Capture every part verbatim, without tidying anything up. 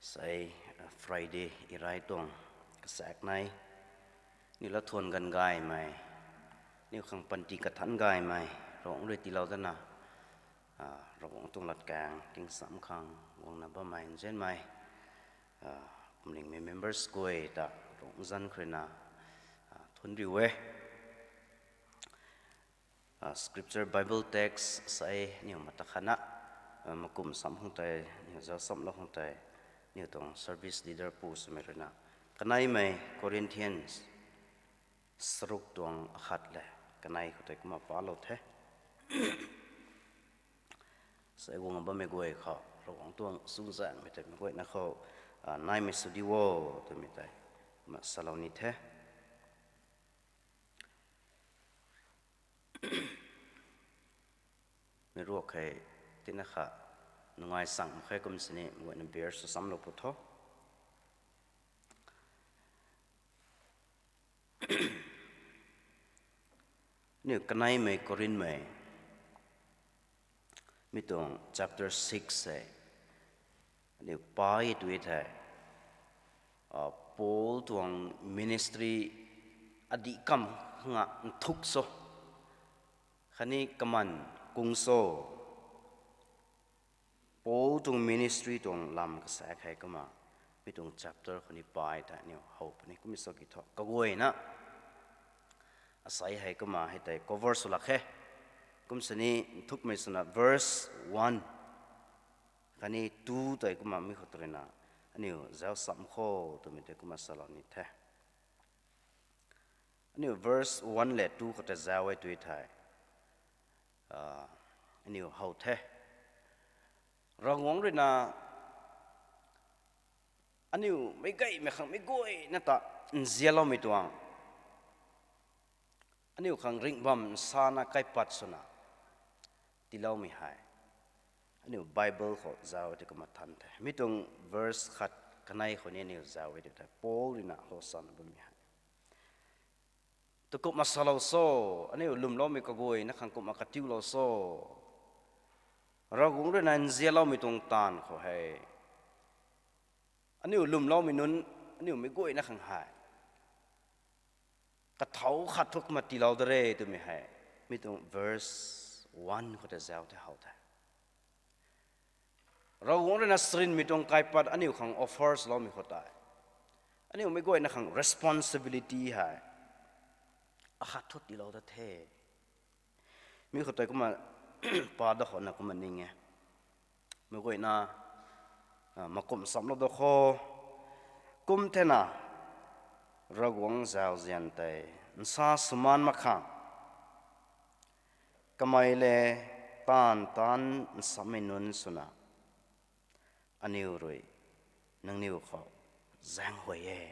Sei, Friday irai tuang kasak nai, niu lat thuan ganv gaymei, niu khang panty kathanc gaymei Ravguangc rui tiilou dana, Ravguangc tuang latkaeng tingsamv khang guangna bammei nzianmei pumlingmei members guay ta Ravguangc zanc khou ruina thuanc riu e. Scripture Bible text sei niu mata khatna makum sam khang tei, niu zauc samlou khang tei, niu tuang service leader pu swmei ruina, kaneimei Corinthians saruk tuang akhat le kanei khou tei kumna palou the. Sei guang bammei guay khou Ravguangc tuang chuzaenghmei tei meic guayna khou naimei sw di o twmei tei kumna salou ni the. Meic ruak hei tina kha nungai chang mak khe, kum sini meic guayna bear sw samlou pu tho. Aniu kaneimei Korinthmei, mi tuang chapter six hei aniu pai tu thei, Paul tuang ministry adih kam nga nthuk so khatni kaman kung so, Paul tuang ministry tuang lam kasak hei kumna mi tuang chapter khou ni pai ta aniu how puni. Kum sw ki thu kaguayna asei hei kumna hei tei cover sw lak khe. Kum sini nthukmei swna verse one khatni two tei kumna mi khou tei ruina aniu zauc sam kho twmei tei kumna salou ni the. Aniu verse one le two khou tei zauc e tu thei, aniu how the. Ravguangc ruina aniu meic gaymei khang meic guayna ta nzianloumei tuang, aniu khang ringh bam nsana kaipat swna tiiloumei hei aniu Bible khou zauc e tei kumna than the. Mi tuang verse khat kanei khou ni aniu zauc e tei Paul ruina how sana bammei hei, tu kumna salou so, aniu lwmloumei kaguayna khang kumna katiulou so, Ravguangc ruina nzianloumei tuang taanv khou hei aniu lwmloumei nunc, aniu meic guayna khang hei kathau khat thu kumna tiilou da re twmei hei mi tuang verse one khou tei zauc the, how the. Ravguangc ruina sarinmei tuang kaipat aniu khang offer swloumei khou tei aniu meic guayna khang responsibility hei akhat thu tiilou da the. Mi khou tei kumna pa da khou na kumna ning e. Meic guayna makum samlou da kho. Kum thena Ravguangc zauzian tei nsa swmaan mak khang kamei le taanv taanc nsammei nunc swna aniu rui nangniw khou zaenghuay e.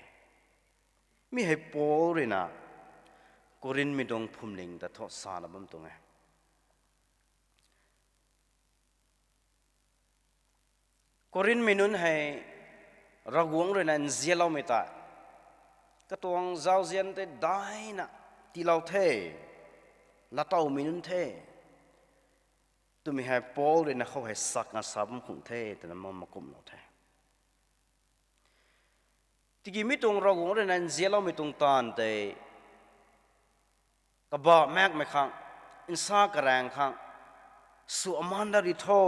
Mi hei Paul ruina Korinthmei tuang phwamling ta thu sana bam tuang e. Korinthmei nunc hei Ravguangc ruina nzianloumei tei katuang zauzian tei daina tiilou the, latowmei nunc the twmei hei Paul ruina khou hei sakna sa bam khung the twna ma makumlou the. Tiki mi tuang Ravguangc ruina nzianloumei tuang taanv tei kabah maekmei khang, nsa karaeng khang sw aman da ri tho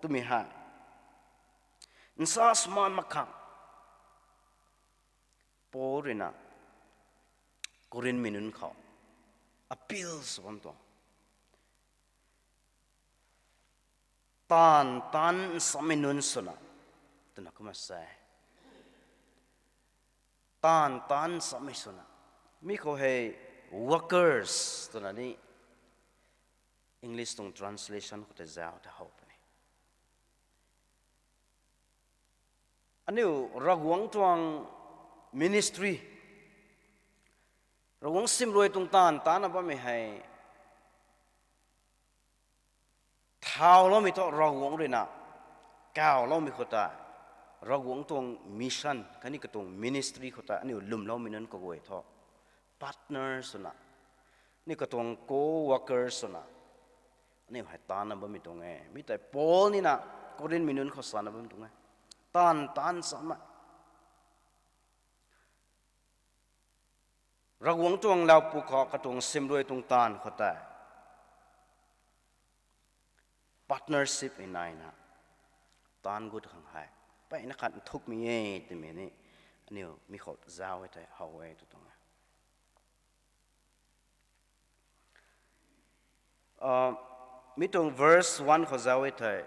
twmei hei nsa swmaan mak khang Paul ruina Korinthmei nunc khou appeal sw bam tuang. Taanv taanc nsammei nunc swna twna kumna sa e. Taanv taanc nsammei swna, mi khou hei workers twna ni English tuang translation khou tei zauc tei how puni. Aniu Ravguangc tuang ministry, Ravguangc simruai tuang taanv taancna bammei hei thauloumei thu Ravguangc ruina kawloumei khou tei, Ravguangc tuang mission khatni katuang ministry khou tei aniu lwmloumei nunc kaguay thu partner swna, aniu katuang co-worker swna aniu hei taancna bammei tuang e. Mi tei Paul nina Korinthmei nunc khou sana bam tuang e. Taanv taanc chamei. Ravguangc tuang lau pwkhou katuang simrui tuang taanv khou tei partnership i naina taanv gut khang hei mpeyna khat nthukmei e twmei ni aniu mi khou zauc e thei how e tw tuang e. Mi tuang verse one khou zauc e thei,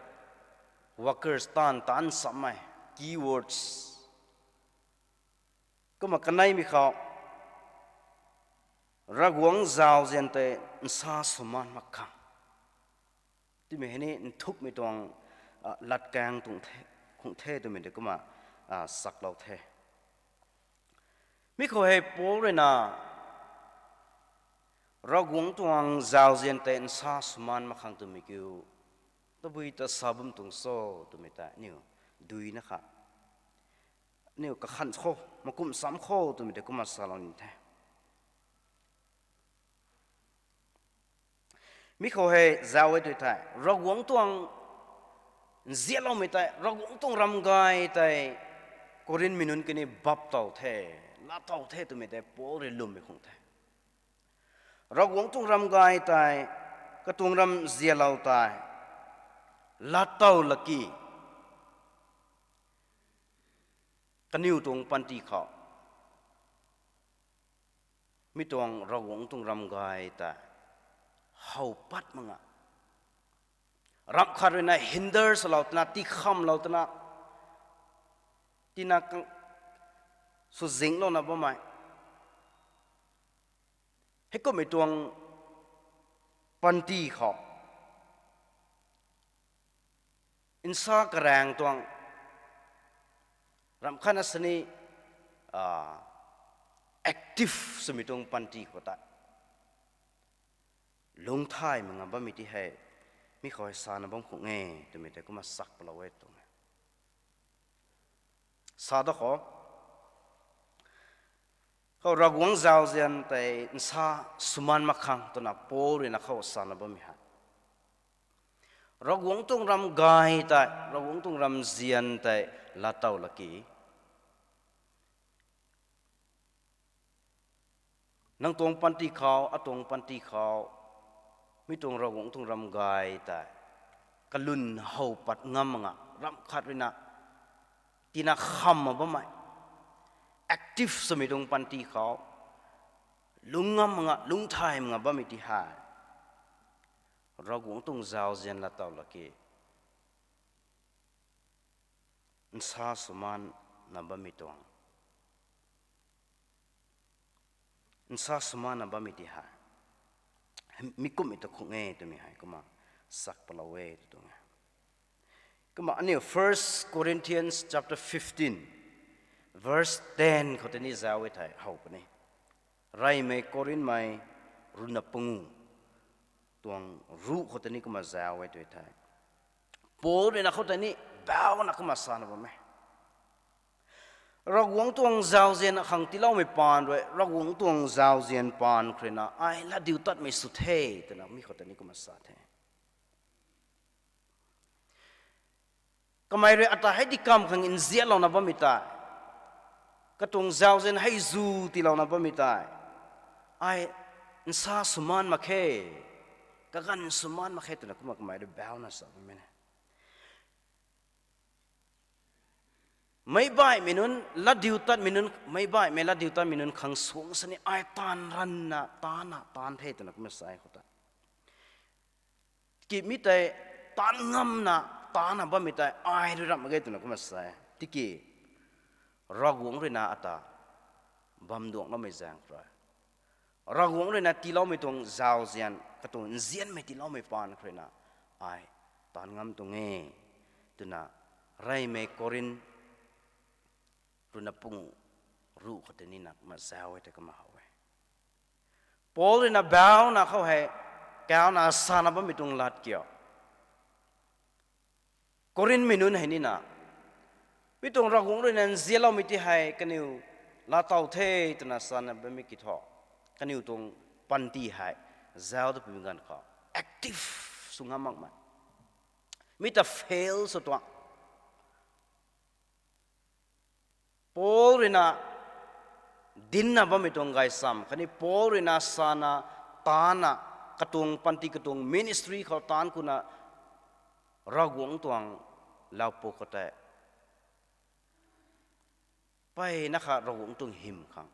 workers, taanv taanc chamei, keywords. Kumna kaneimei khou, Ravguangc zauzian tei nsa swmaan mak khang twmei hei ni nthukmei tuang latkaeng tuang the, khang the twmei tei kumna saklou the. Mi khou hei Paul rui na Ravguangc tuang zauzian tei nsa swmaan mak khang twmei kiu tabui ta sa bam tuang cho twmei ta aniu duina kha, aniu kakhan khou makum sam khou twmei tei kumna salou ni the. Mi khou hei zauc e tw thei, Ravguangc tuang nzianloumei tei, Ravguangc tuang ramgay tei Korinthmei nunc kani bap tow the, laa tow the twmei tei Paul rui lwmmei khang the. Ravguangc tuang ramgay tei, katuang ram nzianlou tei laa tow laki, kaniw tuang panty khou mi tuang Ravguangc tuang ramgay tei how pat mak nga, ramh khat rui na hinder swlou twna, tiikhamlou twna, tina kang swzinghlouna bammei, heikummei tuang panty khou nsa karaeng tuang, ramh khatna sini active swmei tuang panty khou tei lungcthaymei nga bammei ti hei mi khou hei sana bam khang e twmei tei kumna sak palou e tuang e. Sa da khou, khou Ravguangc zauzian tei nsa swmaan mak khang twna Paul rui na khou sana bammei hei, Ravguangc tuang ramgay tei, Ravguangc tuang ramzian tei laa tow laki, nang tuang panty khou, atuang panty khou, mi tuang Ravguangc tuang ramgay tei kalwn how pat ngam mak nga, ramh khat rui na tina khamna bammei, active swmei tuang panty khou lungc ngam mak nga, lungcthaymei nga bammei ti hei Ravguangc tuang zauzian laa tow laki, nsa swmaan na bammei tuang, nsa swmaan na bammei ti hei mi kummei ta khang e twmei hei kumna sak palou e tw tuang e. Kumna aniu First Corinthians chapter fifteen, verse ten khou tei ni zauc e thei how puni. Reymei Korinthmei ruhna pangu tuang ruh khou tei ni kumna zauc e tw thei, Paul rui na khou tei ni bauna kumna sana bam e. Ravguangc tuang zauzian khang tiiloumei paan rui, Ravguangc tuang zauzian paan khou rui na ai latdiutatmei sw the twna mi khou tei ni kumna sa the. Kamei rui ata hei dikamv khang nzianlouna bammei tei, katuang zauzian hei zu tiilouna bammei tei ai nsa swmaan mak khe, kaganv swmaan mak khe twna kumna kamei rui bauna sa bammei ne. Meic baihmei nunc, latdiutatmei nunc, meic baihmei latdiutatmei nunc khang suang sini ai taanv ranvna, taanvna, taanv the twna kumna sa e khou ta. Tiki mi tei taanv ngamna, taanvna bammei tei ai rui ramh mak ge twna kumna sa e. Tiki Ravguangc rui na ata bam duangloumei zaeng khou rui, Ravguangc rui na tiiloumei tuang zauzian, katuang nzianmei tiiloumei paan khou rui na ai taanv ngam tuang e twna Reymei Korinth ruhna pangu ruh khou tei ni na kumna zauc e tei kumna how e. Paul rui na bauna khou hei kauna sana bammei tuang lat kiu, Korinthmei nunc hei ni na mi tuang Ravguangc rui na nzianloumei ti hei kaniw laa tow the twna sana bammei kiu thu, kaniw tuang panty hei zauc ta pumei ganv khou active sw ngam makmei, mi ta fail sw tuang, ruina dinna bammei tuang gaychamv khatni Paul ruina sana, taanna, katuang panty katuang ministry khou taanc kuna Ravguangc tuang laupuk khou tei mpeyna kha Ravguangc tuang hym khang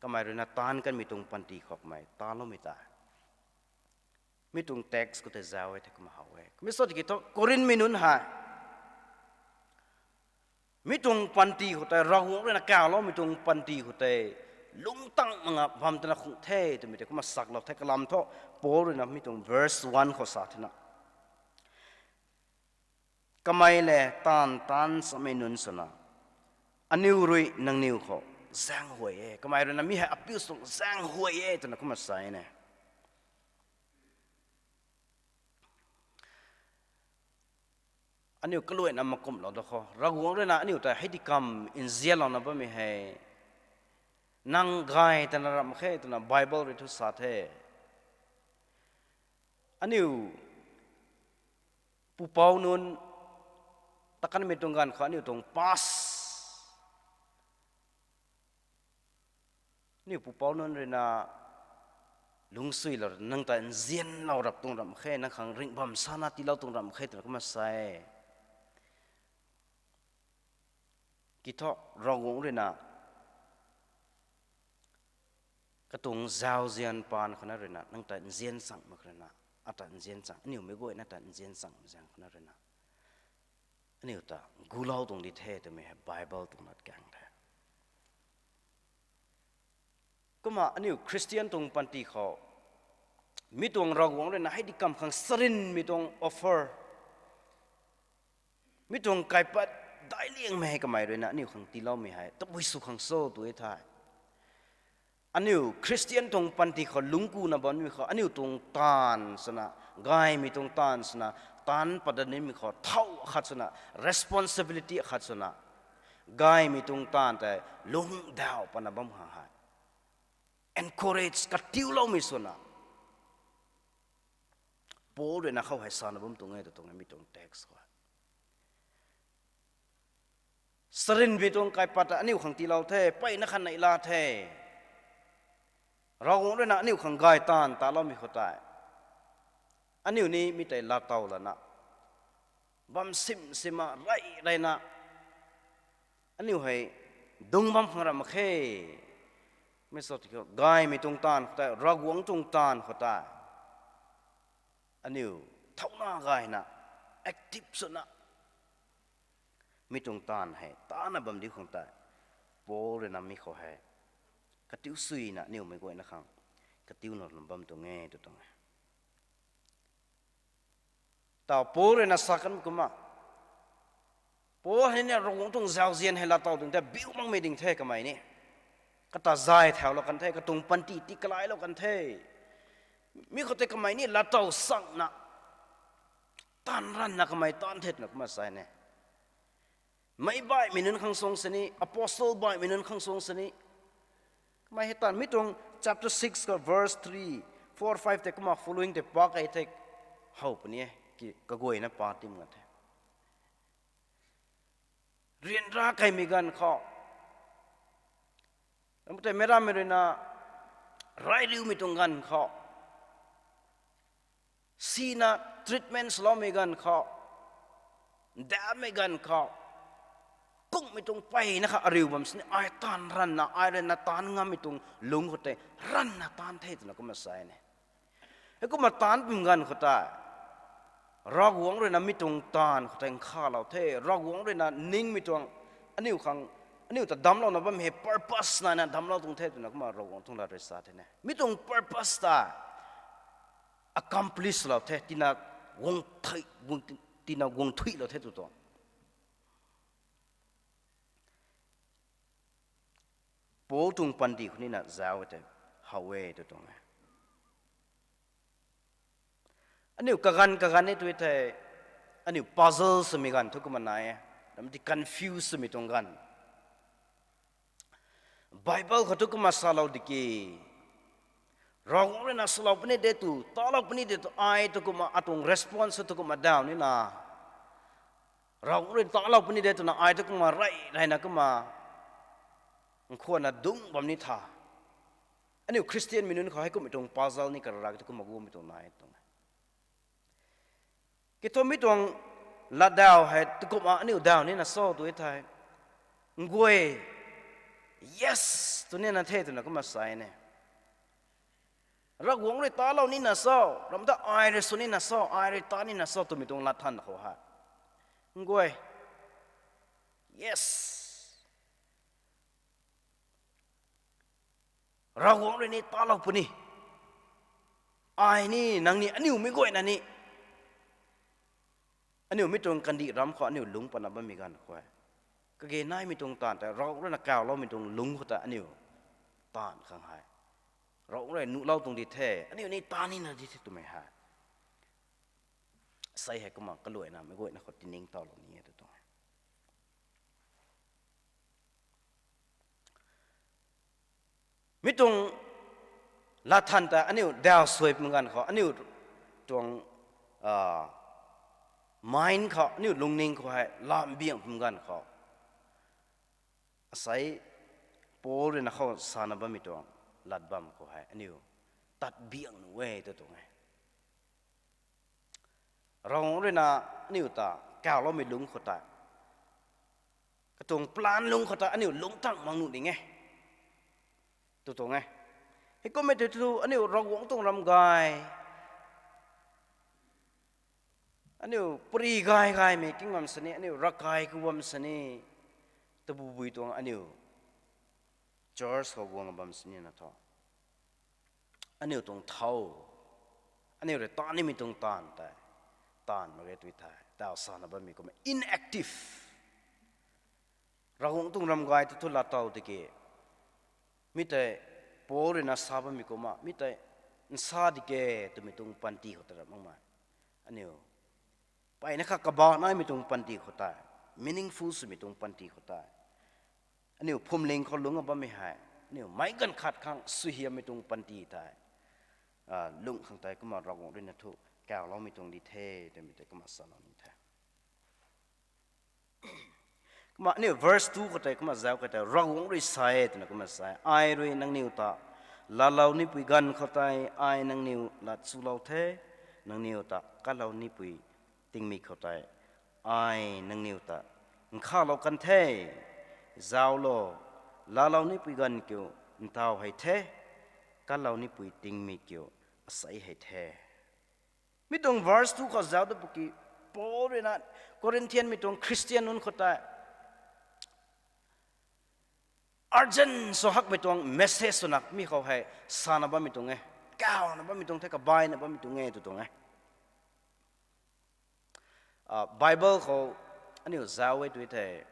kamei ruina taanc kanmei tuang panty khou kamei taanloumei tei mi tuang text khou tei zauc e the kumna how e. Kumna sa tiki thu Korinthmei nunc hei mi tuang panty khou tei, Ravguangc ruina kawloumei tuang panty khou tei lungtang mak nga bam twna khung the twmei tei kumna saklou the. Kalam thu Paul ruina mi tuang verse one khou sa thena, kamei le taanv taanc samei nunc swna aniu rui nangniw khou zaenghuay e. Kamei ruina mi hei apiu sung zaenghuay e twna kumna sa e ne. Aniu kaluaina makumhlou da khou Ravguangc ruina aniu ta hei di kam nzianlouna bammei hei nang gay tana ramh khe twna Bible rui thu sa the. Aniu pupouc nunc takanmei tuang ganv khou aniu tuang past, aniu pupouc nunc ruina lungcsuilou nang ta nzianlou rap tuang ramh khe, nang khang ringh bam sana tiilou tuang ramh khe twna kumna sa e. Ki thu Ravguangc ruina katuang zauzian paan khou na ruina nang ta nzian chang mak ruina, ata nzian chang, aniu mei guayna ta nzian chang zaeng khou na ruina aniu ta gulou tuang di the twmei hei Bible tuang lat kaeng the. Kumna aniu Christian tuang panty khou mi tuang Ravguangc ruina hei di kam khang sarinmei tuang offer, mi tuang kaipat daic liangmei hei kamei ruina aniu khang tiiloumei hei tabui sw khang cho tu e the. Aniu Christian tuang panty khou lungc kuna bammei khou aniu tuang taanv swna, gaymei tuang taanv swna, taanc pat dat nimei khou thow akhat swna, responsibility akhat swna, gaymei tuang taanv tei lungcdauh patna bam khang hei encourage katiuloumei swna Paul ruina khou hei sana bam tuang e tw tuang e mi tuang text khou. Sarinmei tuang kaipat ta aniu khang tiilou the, mpeyna kha neihla the. Ravguangc ruina aniu khang gay taanv taloumei khou tei aniu ni mi tei laatow lana, bam sim sima rey reyna aniu hei dungc bam khang ramh mak khe. Mi sa tiki gaymei tuang taanv khou tei, Ravguangc tuang taanv khou tei aniu thauna gayna, active swna mi tuang taanv hei tana bam di khang tei Paul ruina mi khou hei katiu suina aniu mei guayna khang katiuna bam tuang e tw tuang e. Tau Paul ruina sa kan kumna, Paul hei ni Ravguangc tuang zauzian hei laatow ding the, biu makmei ding the kamei ni. Kata zay thaulou kan the, katuang panty tii kalailou kan the. Mi khou tei kamei ni laatow sakna, taanv ranna kamei taanv the twna kumna sa e ne. Meic baihmei nunc khang suang sini, apostle baihmei nunc khang suang sini, kamei hei taanv mi tuang chapter six ka verse three, four, five tei kumna following tei pa kei the, how puni e, ki kaguayna pa tim kan the. Ryanra kaimei ganv khou, ram tei meic rammei ruina ray riumei tuang ganv khou, sina treatment swloumei ganv khou, ndamei ganv khou, kungmei tuang mpeyna kha ariu bam sini ai taanv ranna, ai ruina taanv ngammei tuang lungc khou tei ranna taanv the twna kumna sa e ne. Heikumna taanv pum ganv khou tei Ravguangc ruina mi tuang taanv khou tei nkhavlou the, Ravguangc ruina ningmei tuang, aniu khang, aniu ta damclouna bammei hei purpose naina damclou tuang the twna kumna Ravguangc tuang lat rui sa the ne. Mi tuang purpose tei accomplish lou the, tina guang thui, guang, tina guang thuilou the tw tuang. Paul tuang panty khou nina zauc e tei how e tw tuang e. Aniu kaganv kaganv e tw thei, aniu puzzle swmei ganv thu kumna nai e, ram ti confuse swmei tuang ganv. Bible khou thu kumna salou di ki, Ravguangc ruina swlou puni de tw, talou puni de tw, ai thu kumna atuang response thu kumna daw nina, Ravguangc rui talou puni de twna ai thu kumna rey reyna kumna Nkhuanna dungc bam ni tha. Aniu Christian mei nunc khou hei kumhmei tuang puzzle ni karara ki thu kumna gumei tuang nai tuang e. Kithummei tuang latdaw hei tu kumna aniu daw nina cho tu e thei. Nguay, yes, tu nina the twna kumna sa e ne. Ravguangc rui talou nina cho, ram ta ai rui sw nina cho, ai rui ta nina cho twmei tuang lat than khou hei. Nguay, yes. Ravguangc rui ni talou puni. Ai ni, nang ni, aniu mei guayna ni. Aniu mei tuang kandih ram khou aniu lungc patna bammei ganv khou e. Kage naimei tuang taanv tei, Ravguangc rui na kawloumei tuang lungc khou ta aniu taanv khang hei. Ravguangc rui nuhlou tuang di the, aniu ni ta nina di the twmei hei. Sei hei kumna kaluaina mei guayna khou tiningtowlou ni e tu tuang e. Mi tuang lat than ta aniu daw suai pum ganv khou, aniu tuang mind khou, aniu lungning khou hei lam biang pum ganv khou, asei Paul rui na khou sana bammei tuang lat bam khou hei aniu tat biang nuh e tu tuang e. Ravguangc rui na aniu ta kawloumei lungc khou tei, katuang plan lungc khou tei aniu lungc tang mak nuh ding e tu tuang e. Heikummei tei thu aniu Ravguangc tuang ram gay, aniu pary gay gaymei king bam sini, aniu ravkai khou bam sini, tabui bui tuang aniu church khou guang bam sini na thu, aniu tuang thau, aniu rui tat nimei tuang taanv tei, taanv mak ge tu thei, taw sana bammei kumna inactive. Ravguangc tuang ram gay tu thu lat tow tiki, mi tei Paul rui na sa bammei kumna, mi tei nsa di ke twmei tuang panty khou ta ram makmei. Aniu mpeyna kha kabah naimei tuang panty khou tei, meaningful swmei tuang panty khou tei, aniu phuamling khou lungc bammei hei, aniu meic ganv khat khang suaihiammei tuang panty tei, lungc khang tei kumna Ravguangc rui na thu kawloumei tuang di the twmei tei kumna salou ni the. Kumna aniu verse two khou tei kumna zauc kei tei, Ravguangc rui sa e twna kumna sa e, ai rui nangniw ta laalou nipui ganv khou tei ai nangniw lat chulou the, nangniw ta kalou nipui tingmik khou tei ai nangniw ta nkhavlou kan the. Zauc lo, laalou nipui ganv kiu ntaw hei the, kalou nipui tingmik kiu asei hei the. Mi tuang verse two khou zauc da pwki, Paul rui na Corinthian mei tuang Christian nunc khou tei urgent sw hakmei tuang message swna mi khou hei sana bammei tuang e, kawna bammei tuang the, kabaina bammei tuang e tu tuang e. Bible khou aniu zauc e tu thei,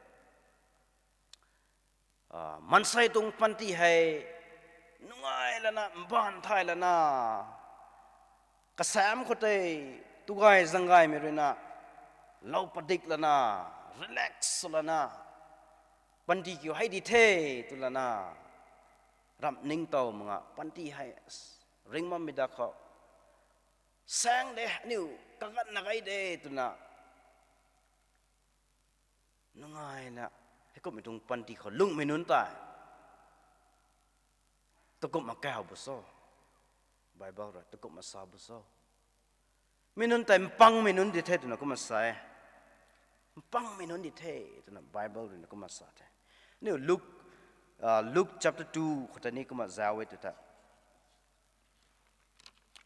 maansei tuang panty hei nungai lana, mbaanv thay lana, kasam khou tei tugay zanggaymei rui na lou padik lana, relax sw lana, panty kiu hei di the tw lana, ramh ningtow mak nga panty hei ringmammei da khou, saeng de, aniu kaganvna gay de twna nungaina, heikumhmei tuang panty khou lungcmei nunc tei takumhna kaw bu cho? Bible rui takumhna sa bu cho? Mi nunc tei mpangmei nunc di the twna kumna sa e. Mpangmei nunc di the twna Bible rui na kumna sa the. Aniu Luke, Luke chapter two khou tei ni kumna zauc e tu ta.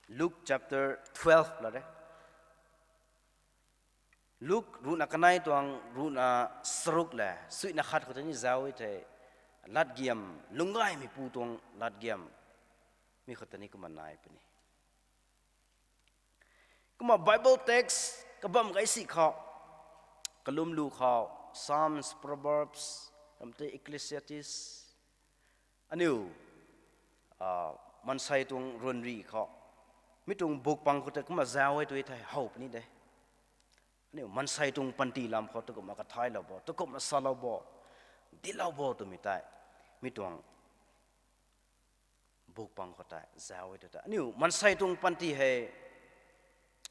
Luke chapter twelve la de. Luke ruhna kanei tuang ruhna charuk le suina khat khou tei ni zauc e thei, latgiam, lungcgaymeipu tuang latgiam, mi khou tei ni kumna nai puni. Kumna Bible text kabam gay si khou, kalumlu khou, Psalms, Proverbs, ramh tei Ecclesiastes, aniu maansei tuang ruanri khou, mi tuang buk pang khou tei kumna zauc e tu thei how puni de. Aniu maansei tuang panty lam khou takumhna kathaylou bo, takumhna salou bo, dinclou bo twmei tei, mi tuang buk pang khou tei zauc e tu tei, aniu maansei tuang panty hei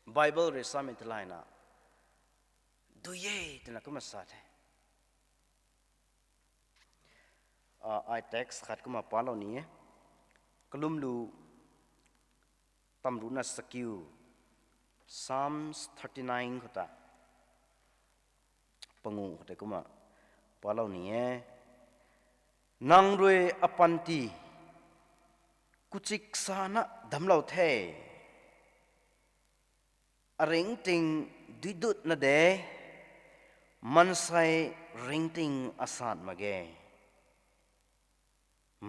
Bible rui samei theilayna dui e twna kumna sa the. Ai text khat kumna palou ni e. Kalumlu tamruhna sakiu, Psalms thirty nine khou ta panguh khou tei kumna palou ni e. Nang rui apanty kuchik sana damclou the. Aringting duidutna de, maansei ringting asat mak ge.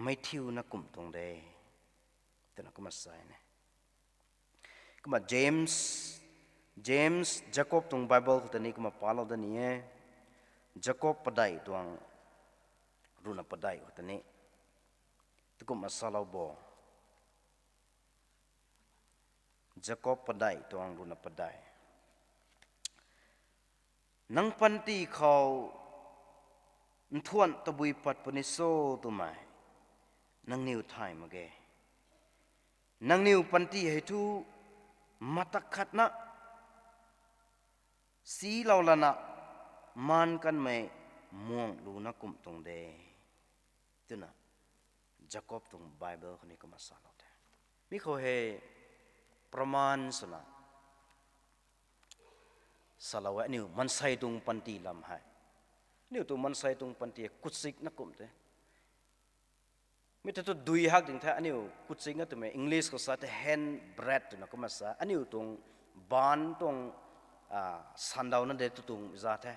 Meithiuna kumh tuang de, twna kumna sa e. Kumna James, James, Jakob tuang Bible khou ta ni kumna palou da ni e. Jakob padeih tuang ruhna padeih khou ta ni, tu kumna salou bo. Jakob padeih tuang ruhna padeih. Nang panty khou nthuanh tabui pat puni cho twmei nangniw thay mak ge. Nangniw panty hei thu matak khatna silou lana maan kanmei muang luna kumh tuang de, twna Jakob tuang Bible khou ni kumna salou the. Mi khou hei praman swna salou e, aniu maansei tuang panty lam hei. Aniu tuang maansei tuang panty hei kuchikna kumh the. Mi tei thu dui hak ding the, aniu kuchikna twmei English khou sa the hand breadth twna kumna sa. Aniu tuang baanc tuang sandauna de tu tuang za the.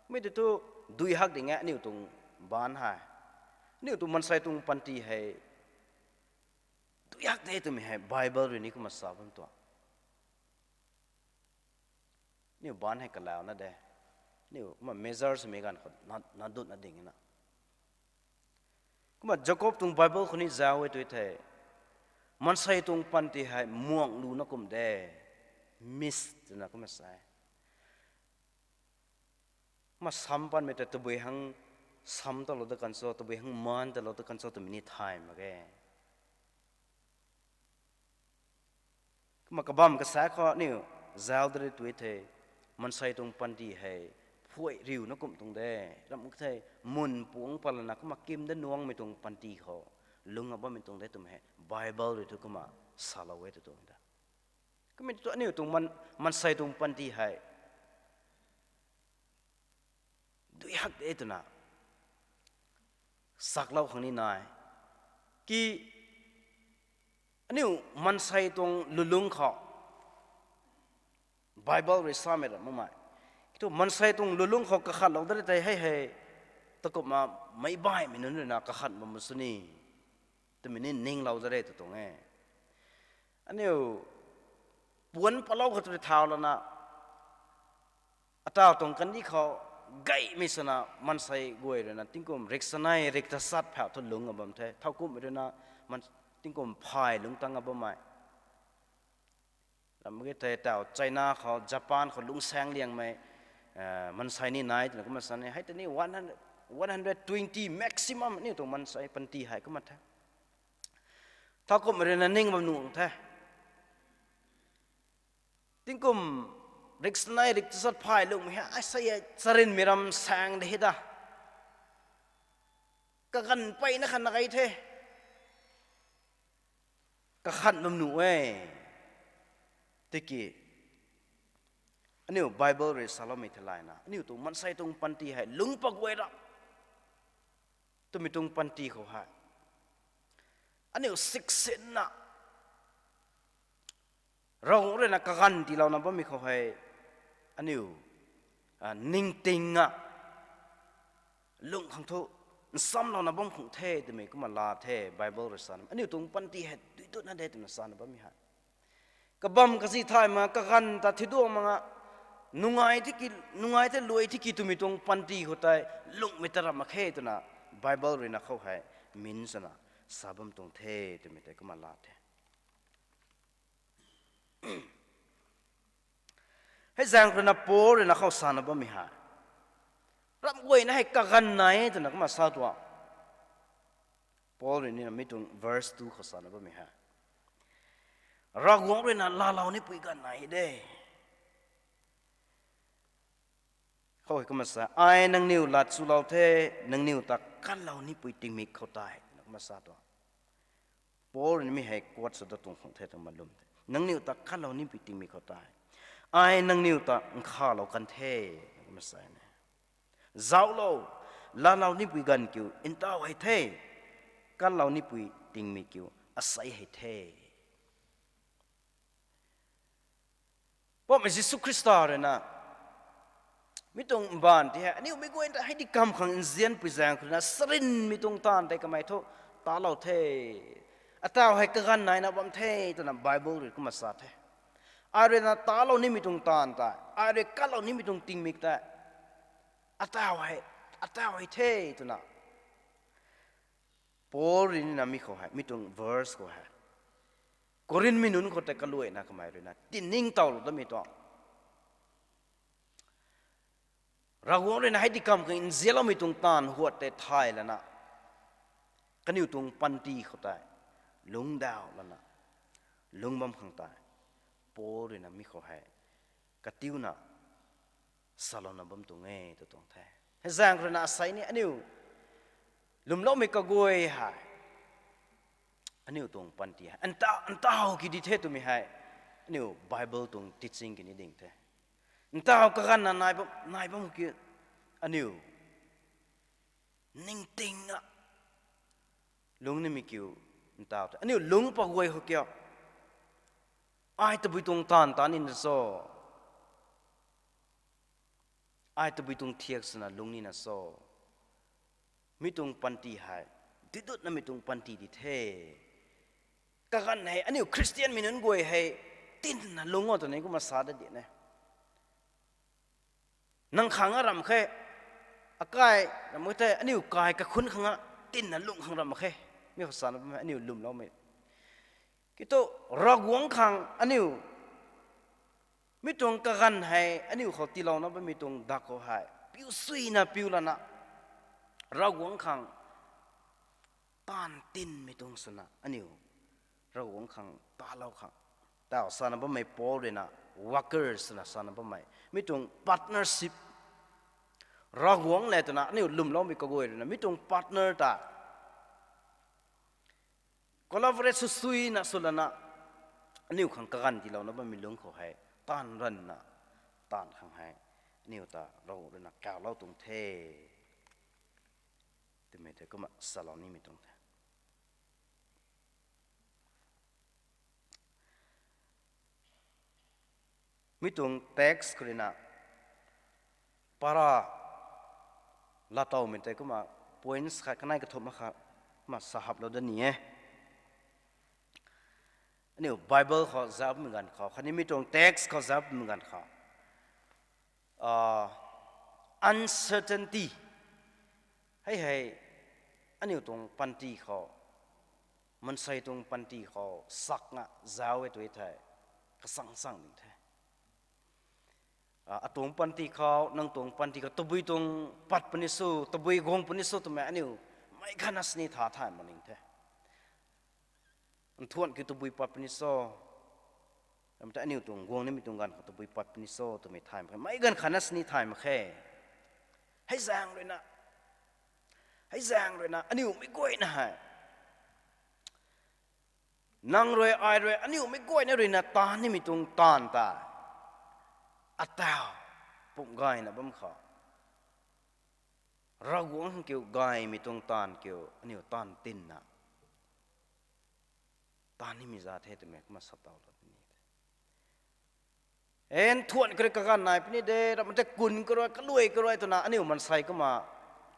Mi tei thu dui hak ding e aniu tuang baanc hei. Aniu tuang maansei tuang panty hei dui hak de twmei hei Bible rui ni kumna sa bam tuang. Aniu baanc hei kalauna de. Aniu kumna measure swmei ganv khou na, na dutna ding na. Kumna Jakob tuang Bible khou ni zauc e tu thei, maansei tuang panty hei muang luna kumh de, mist twna kumna sa e. Kumna sam panmei tei tabui hang sam talou da kan cho, tabui hang maan talou da kan cho twmei ni thay mak ge. Kumna kabam kasa khou aniu zauc da ri tu thei, maansei tuang panty hei phuai riuna kumh tuang de, ram thei mun puang palana kumna kim da nuangmei tuang panty khou lungc a bammei tuang de twmei hei Bible rui thu kumna salou e tu tuang da. Kumna tu aniu tuang man, maansei tuang panty hei dui hak de twna saklou khang ni nai. Ki aniu maansei tuang lulungc khou Bible rui samei ram makmei, ki tu maansei tuang lulungc khou kakhatlou da ri tei hei hei, takumna meic baihmei nunc rui na kakhat bam sw ni twmei ni ninglou da re tu tuang e. Aniu puanc palou khou tu rui thau lana, ataw tuang kandih khou gaymei swna maansei guay rui na tingkum riksanei riktasat phau thu lungc a bam the. Thowkumhmei rui na man, tingkum phay lungc tang a bammei. Ram mak ge thei taw China khou, Japan khou lungcsaeng liangmei maansei ni nai twna kumna sa ni. Hei tei ni one hundred, one hundred twenty maximum aniu tuang maansei panty hei kumna the. Thowkumhmei rui na ning bam nuh the. Tingkum riksanei riktasat phay lungmei hei, ai sei e, charynmei ram saeng de hei da. Kaganv peyna khat na kai the. Kakhat bam nuh e. Tiki aniu Bible rui saloumei theilayna, aniu tuang maansei tuang panty hei lungc pak guay ra twmei tuang panty khou hei aniu siksinna Ravguangc rui na kaganv tiilouna bammei khou hei aniu ningting a lung khang thu nsamlouna bam khang the twmei kumna la the. Bible rui sana aniu tuang panty hei duidutna de twna sana bammei hei kabam kazi thay ma, kaganv ta thiduang mak nga, nungai tiki, nungai the luai tiki twmei tuang panty khou tei lungmei ta ram mak khe twna Bible rui na khou hei min sana sa bam tuang the twmei tei kumna la the. Hei zaeng rui na Paul rui na khou sana bammei hei, ram guayna hei kaganv nai e twna kumna sa tuang. Paul rui ni na mi tuang verse two khou sana bammei hei, Ravguangc rui na laalou ni pui ganv nai de. Khou hei kumna sa, ai nangniw lat chulou the, nangniw ta kanlou nipui tingmik khou tei, na kumna sa tuang. Paul rui mi hei quote sw da tuang khang the tuang malum the. Nangniw ta kanlou nipui tingmik khou tei, ai nangniw ta nkhavlou kan the, na kumna sa ne. Zauclou, laalou nipui ganv kiu ntaw hei the, kanlou nipui tingmik kiu asei hei the. Poubauhmei Jisu Khrista rui na, mi tuang mbaanv ti hei aniu mei guayna ta hei di kam khang nzianpui zaeng khou rui na, sarinmei tuang taanv tei kamei thu talou the. Ataw hei kaganv naina bam the twna Bible rui kumna sa the. Ai rui na talou nimei tuang taanv tei, ai rui kanlou nimei tuang tingmik tei, ataw hei, ataw hei the twna Paul rui ni na mi khou hei, mi tuang verse khou hei, Korinthmei nunc khou tei kaluaina kamei rui na tiningtowlou damei tuang. Ravguangc rui na hei di kam khang nzianloumei tuang taanv huat tei thay lana, kaniw tuang panty khou tei lungcdauh lana, lungc bam khang tei, Paul rui na mi khou hei katiuna salouna bam tuang e tw tuang the. Hei zaeng rui na asei ni aniu lwmloumei kaguay hei, aniu tuang panty hei ntaw, ntaw ki di the twmei hei, aniu Bible tuang teaching ki ni ding the. Ntaw kaganvna nai bam, nai bam ki, aniu ningtingna lungc nimei kiu ntaw the. Aniu lungc pa guay khou kiu, ai tabui tuang taanv ta nina cho, ai tabui tuang thiak swna lungc nina cho, mi tuang panty hei didutnamei tuang panty di the. Kaganv hei aniu Khristianmei nunc guay hei tinna lungc o twna kumna sa da di ne. Nang khang a ramh khe, akai ramh khe the, aniu kai kakhun khang a tinna lungc khang ramh khe. Mi khou sana bammei aniu lwmloumei kiu thu, Ravguangc khang aniu, mi tuang kaganv hei aniu khou tiilouna bammei tuang dak khou hei piu suina piu lana, Ravguangc khang taanv tinmei tuang swna aniu Ravguangc khang talou khang, taw sana bammei Paul rui na workers swna sana bammei, mi tuang partnership, Ravguangc le twna aniu lwmloumei kaguay rui na mi tuang partner ta collaborate sw suina sw lana, aniu khang kaganv tiilouna bammei lungc khou hei taanv ranvna, taanv khang hei aniu ta Ravguangc rui na kaulou tuang the twmei tei kumna salou nimei tuang the. Mi tuang text khou rui na, para laatowmei tei kumna points khat kanei kathumh khat kumna sa haplou da ni e. Aniu Bible khou zauc pumei ganv khou khatni mi tuang text khou zauc pumei ganv khou, uncertainty hei hei aniu tuang panty khou, maansei tuang panty khou sakna zauc e tw thei, kasang sang ding the. Atuang panty khou, nang tuang panty khou tabui tuang pat puni cho, tabui guang puni cho twmei aniu meic khatna sini tha thay mak ning the. Nthuan kiu tabui pat puni cho, ramh tei aniu tuang guang nimei tuang ganv khou tabui pat puni cho twmei thay mak khe, meic ganv khatna sini thay mak khe. Hei zaeng rui na, hei zaeng rui na aniu mei guayna hei, nang rui ai rui aniu mei guayna rui na taanv nimei tuang taanv tei, ataw pumc gayna bam khou, Ravguangc khang kiu gaymei tuang taanv kiu aniu taanv tinna, taanv nimei za the twmei kumna sa towlou ni the. Nthuan khou rui kaganv nai puni de, ramh tei kun khou rui, kaluai khou rui twna aniu maansei kumna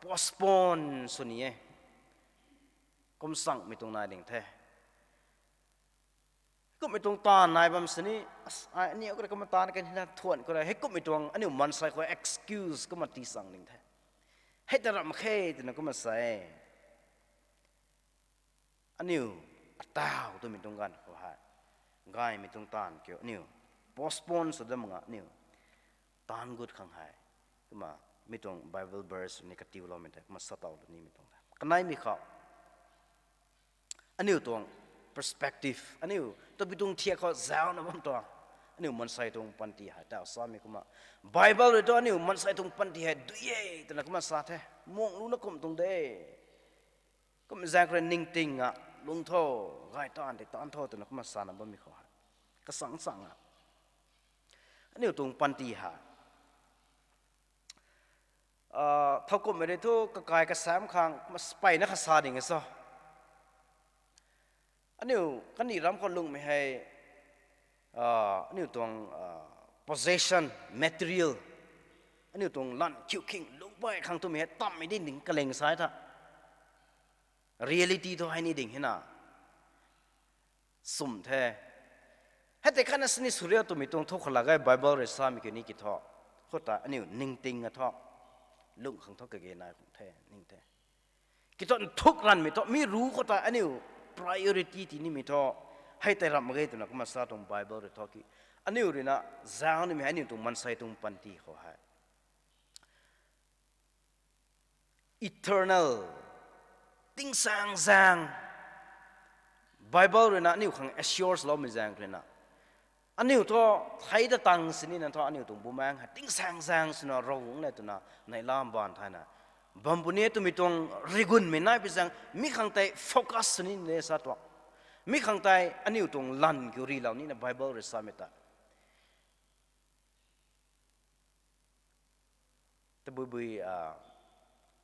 postpone sw ni e. Kum sangmei tuang nai ding the. Kumhmei tuang taanv nai bam sini, ai aniu khou rui kumna taanv kan hina nthuan khou rui, hei kumhmei tuang aniu maansei khou excuse kumna tii sang ding the. Hei ta ramh khe twna kumna sa e. Aniu ataw twmei tuang ganv khou hei, gaymei tuang taanv kiu aniu postpone sw dat mak nga aniu taanv gut khang hei, kumna mi tuang Bible verse ni katiuloumei tei kumna sa towlou nimei tuang the. Kaneimei khou, aniu tuang perspective, aniu tabui tuang thiak khou zaucna bam tuang, Aniu mansei tuang panty hei tau samei kumna, Bible rui thu aniu mansei tuang panty hei dui e twna kumna sa the. Muang luna kum tuang de. Kum zaeng khou rui ningting a, lung tho, gay taanv tei taanv tho twna kumna sana bammei khou hei, kasang chang a, aniu tuang panty hei thowkumhmei rui thu kakai kasam khang kumna mpeyna kha sa ding e so. Aniu kaniw ram khou lunghmei hei, aniu tuang possession, material, aniu tuang lan khiukhing lungc pey khang twmei hei tammei di ding kaling sai tha. Reality thu hei ni ding hena sum the. Hei tei khatna sini sw ria twmei tuang thu khalak e, Bible rui samei kiu ni ki thu. Khou ta aniu ningting a thu, lung khang thu kage nai khang the ning the. Ki thu nthuk ranvmei thu mi ru khou ta aniu priority ti nimei thu, hei tei ramh mak ge twna kumna sa tuang Bible rui thu ki, aniu ruina zauc nimei hei aniu tuang mansei tuang panty khou hei eternal, tingsaeng zaeng, Bible ruina aniu khang assure loumei zaeng ruina, aniu thu thei ta tang sinina thu aniu tuang bumaengc hei tingsaeng zaeng swna Ravguangc le twna neihla mbaanv thayna bam puni e twmei tuang rigunmei nai pi zaeng mi khang tei focus sw nina de sa tuang. Mi khang tei aniu tuang lan kiu rilou nina Bible rui samei ta tabuibui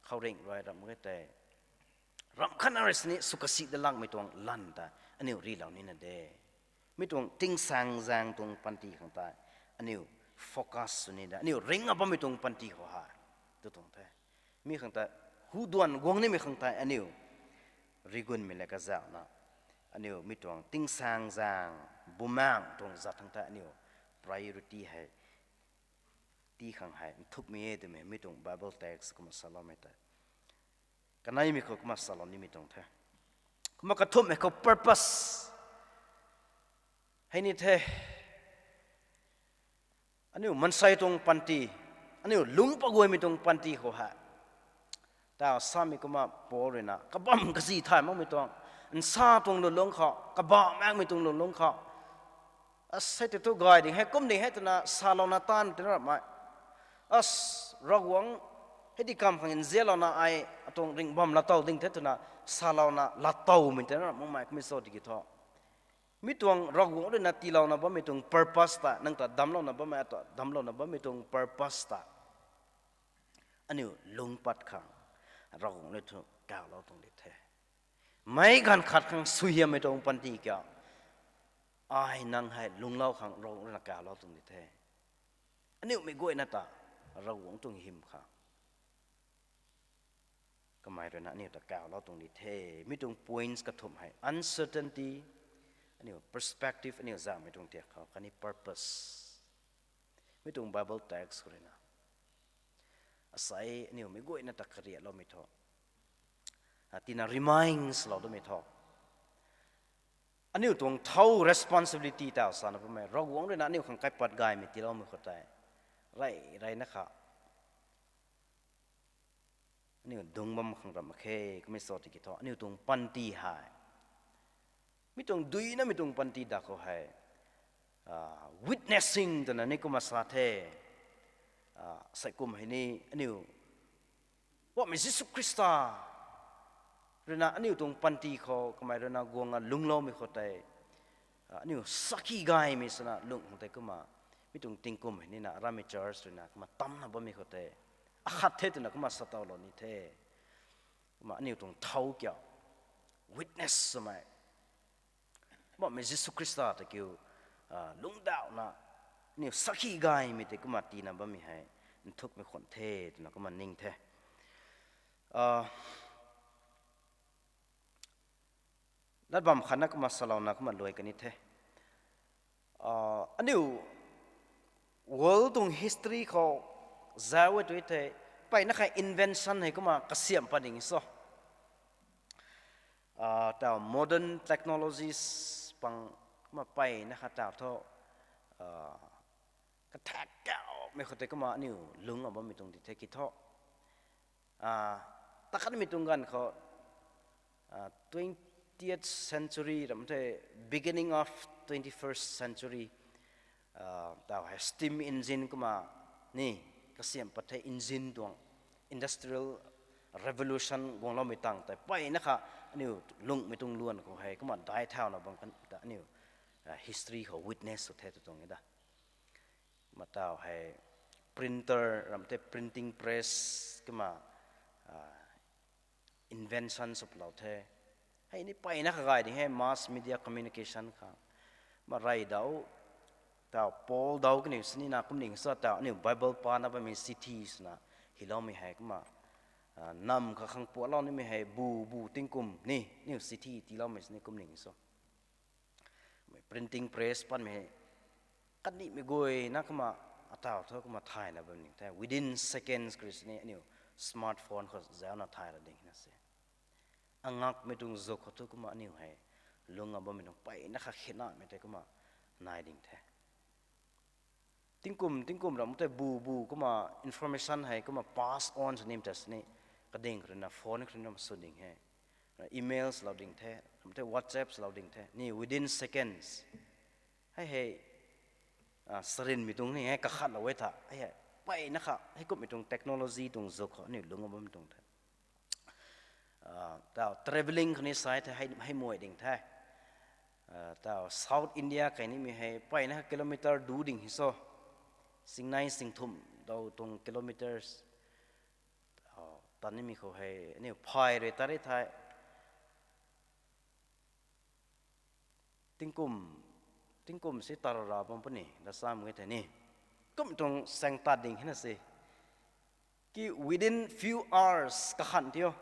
khouringh rui ramh mak ge tei, ramh khatna rui sini sw kasi da langmei tuang lan ta aniu rilou nina de. Mi tuang tingsaeng zaeng tuang panty khang tei aniu focus sw ni da, aniu ringna bammei tuang panty khou hei, tu tuang the. Mi khang tei, hu duan guang nimei khang tei aniu rigunmei le kazauhna, aniu mi tuang tingsaeng zaeng, bumaengc tuang zat thangc tei aniu priority hei tii khang hei nthukmei e twmei mi tuang Bible text kumna saloumei tei, kaneimei khou kumna salou nimei tuang the. Kumna kathumhmei khou purpose hei ni the. Aniu mansei tuang panty, aniu lungc paguaymei tuang panty khou hei, tau samei kumna Paul ruina kabamv kazi thay makmei tuang, nsa tuang lulungc khou, kabamv makmei tuang lulungc khou, asei tei thu gay ding hei kum ding hei twna salouna taanv tina ramhmei, as, Ravguangc hei di kamv khang nzianlouna ai atuang ringhbam laatow ding the twna salouna laatowmei tina ramh makmei kummei cho tiki thu, mi tuang Ravguangc ruina tiilouna bammei tuang purpose ta, nang ta damclouna bammei, ata damclouna bammei tuang purpose ta aniu lungc pat khang Ravguangc rui thu kaulou tuang di the. Meic ganv khat khang suaihiammei tuang panty kiu, ai nang hei lungclou khang Ravguangc ruina kaulou tuang di the. Aniu mei guayna ta Ravguangc tuang hym khang kamei ruina aniu ta kaulou tuang di the. Mi tuang points kathumh hei uncertainty, aniu perspective, aniu zaumei tuang tiak khou khatni purpose. Mi tuang Bible text khou ruina asei aniu mei guayna ta kariatloumei thu, tina reminds lou damei thu, aniu tuang thau responsibility tau sana bammei, Ravguangc ruina aniu khang kaipat gaymei tiiloumei khou tei, rey reyna kha aniu dungc bam khang ramh mak khe kummei cho tiki thu, aniu tuang panty hei, mi tuang duinamei tuang panty da khou hei, witnessing twna ni kumna sa the. Sei kum hei ni aniu Poubauhmei Jisu Khrista ruina aniu tuang panty khou kamei ruina guang a lungcloumei khou tei, aniu sakhi gaymei swna lung khang tei kumna, mi tuang tingkum hei nina aramei church ruina kumna tamna bammei khou tei, akhat the twna kumna satowlou ni the. Kumna aniu tuang thau kiu, witness swmei, Poubauhmei Jisu Khrista ta kiu lungcdauhna, aniu sakhi gaymei tei kumna tiina bammei hei nthukmei khwan the twna kumna ning the. Lat bam khatna kumna salouna kumna luai kani the. Aniu world tuang history khou zauc e tu thei, mpeyna kha invention hei kumna kasiamh pat ding so, tau modern technologies pang kumna mpeyna kha tau thu, kathak kaumei khou tei kumna aniu lungc a bammei tuang di the ki thu. Takhatmei tuang ganv khou, twentieth century ram the, beginning of twenty-first century Tau hei steam engine kumna ni kasiamh pat the, engine tuang industrial revolution guangloumei tang tei mpeyna kha aniu lungmei tuang luan khou hei kumna daic thauna bam kan ta aniu history khou witness sw the tw tuang e da. Kumna tau hei printer ram the, printing press kumna invention sw palou the. Hei ni mpeyna kha gay ding he, mass media communication kha. Kumna rey dau, tau Paul dau kaniw sini na kum ning sa tau aniu Bible pana bammei city swna hyloumei hei kumna nam kha khang pualou nimei hei bu bu tingkum ni aniu city tiiloumei sini kum ning sa. Printing press panmei hei kanihmei guayna kumna atau thu kumna thayna bam ning the. Within seconds kri sini aniu smartphone khou zauna thay ra ding na se. Angakmei tuang zuk khou thu kumna aniu hei lungc a bammei tuang mpeyna kha khinamei tei kumna nai ding the. Tingkum tingkum ram tei bu bu kumna information hei kumna pass on sw nim ta sini kading khou ruina phone khou ruina sw ding he. Emails lou ding the, ram tei WhatsApps lou ding the ni within seconds. Hei hei sarinmei tuang ni hei kakhatlou e tha hei hei mpeyna kha heikumhmei tuang technology tuang zuk khou aniu lungc a bammei tuang the. Tau travelling khou ni sai the, hei muai ding the. Tau South India kai nimei hei mpeyna kha kilometer du ding hi so, singnei singthumh dau tuang kilometers tan nimei khou hei aniu phay rui ta rui the. Tingkum, tingkum si tarara bam puni da sam e the ni. Kum tuang saeng tat ding hina se. Ki within few hours kakhan tio.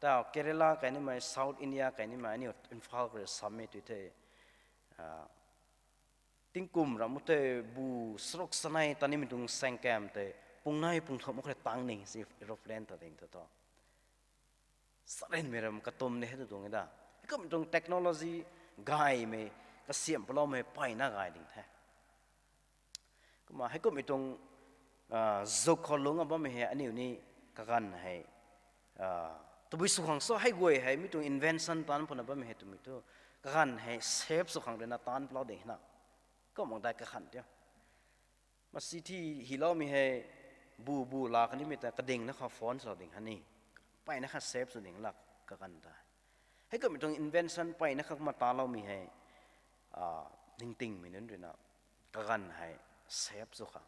Tau Kerala kai nimei, South India kai nimei aniu Imphal khou rui sam e tw the. Tingkum ram tei bu saruk sanei tan nimei tuang saeng kam tei pung nei pung thumh khou rui tang ning si aeroplane ta ding thu tho. Sarinmei ram katum ni hei tu tuang e da. Heikumhmei tuang technology gaymei, kasiamh paloumei mpeyna gay ding the. Kumna heikumhmei tuang zuk khou lungc a bammei hei aniu ni kaganv hei tabui sw khang so hei guay hei mi tuang invention taanc puna bammei hei twmei thu kaganv hei save sw khang ruina taanc palou ding hina. Kum mak dai kakhan tio. Ma city hyloumei hei bu bu la kanimei ta kadingna kha phone swlou ding ha ni. Mpeyna kha save sw ding la kaganv ta. Heikumhmei tuang invention mpeyna kha kumna taloumei hei ningtingmei nunc ruina kaganv hei save sw khang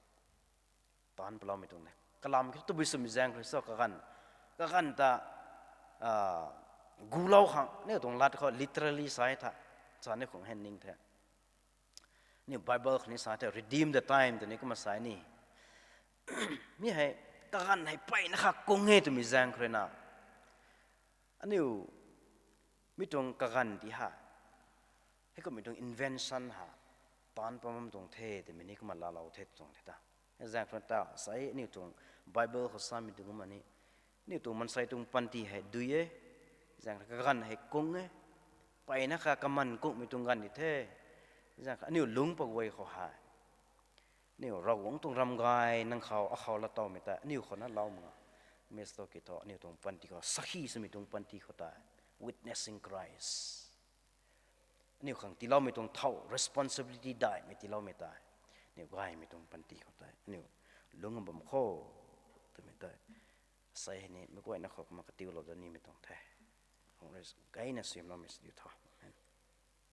taanc paloumei tuang de. Kalam ki tabui swmei zaeng khou so kaganv, kaganv ta gulou khang aniu tuang lat khou literally sa e tha, sa ni khang hen ning the. Aniu Bible khou ni sa the redeem the time twni kumna sa e ni. Mi hei kaganv hei mpeyna kha kung e twmei zaeng khou ruina aniu mi tuang kaganv ti ha, heikumhmei tuang invention ha taanc pam bam tuang the twmei ni kumna laalou the tuang the ta. Zaeng khou ta sa e aniu tuang Bible khou samei tuang kumna ni aniu tuang mansei tuang panty hei dui e. Zaeng khou kaganv hei kung e. Mpeyna kha kaman kungmei tuang ganv di the. Zaeng khou aniu lungc paguay khou hei aniu Ravguangc tuang ram gay nang khou akhou latowmei ta aniu khou na lou mak nga. Miss to ki thu aniu tuang panty khou sakhi swmei tuang panty khou tei witnessing Christ aniu khang tiiloumei tuang thow responsibility daihmei tiiloumei tei aniu gaymei tuang panty khou tei aniu lungc bam kho twmei tei sei hei ni meic guayna khou kumna katiulou dat nimei tuang the. Khang rui gayna siamloumei sw diu tho.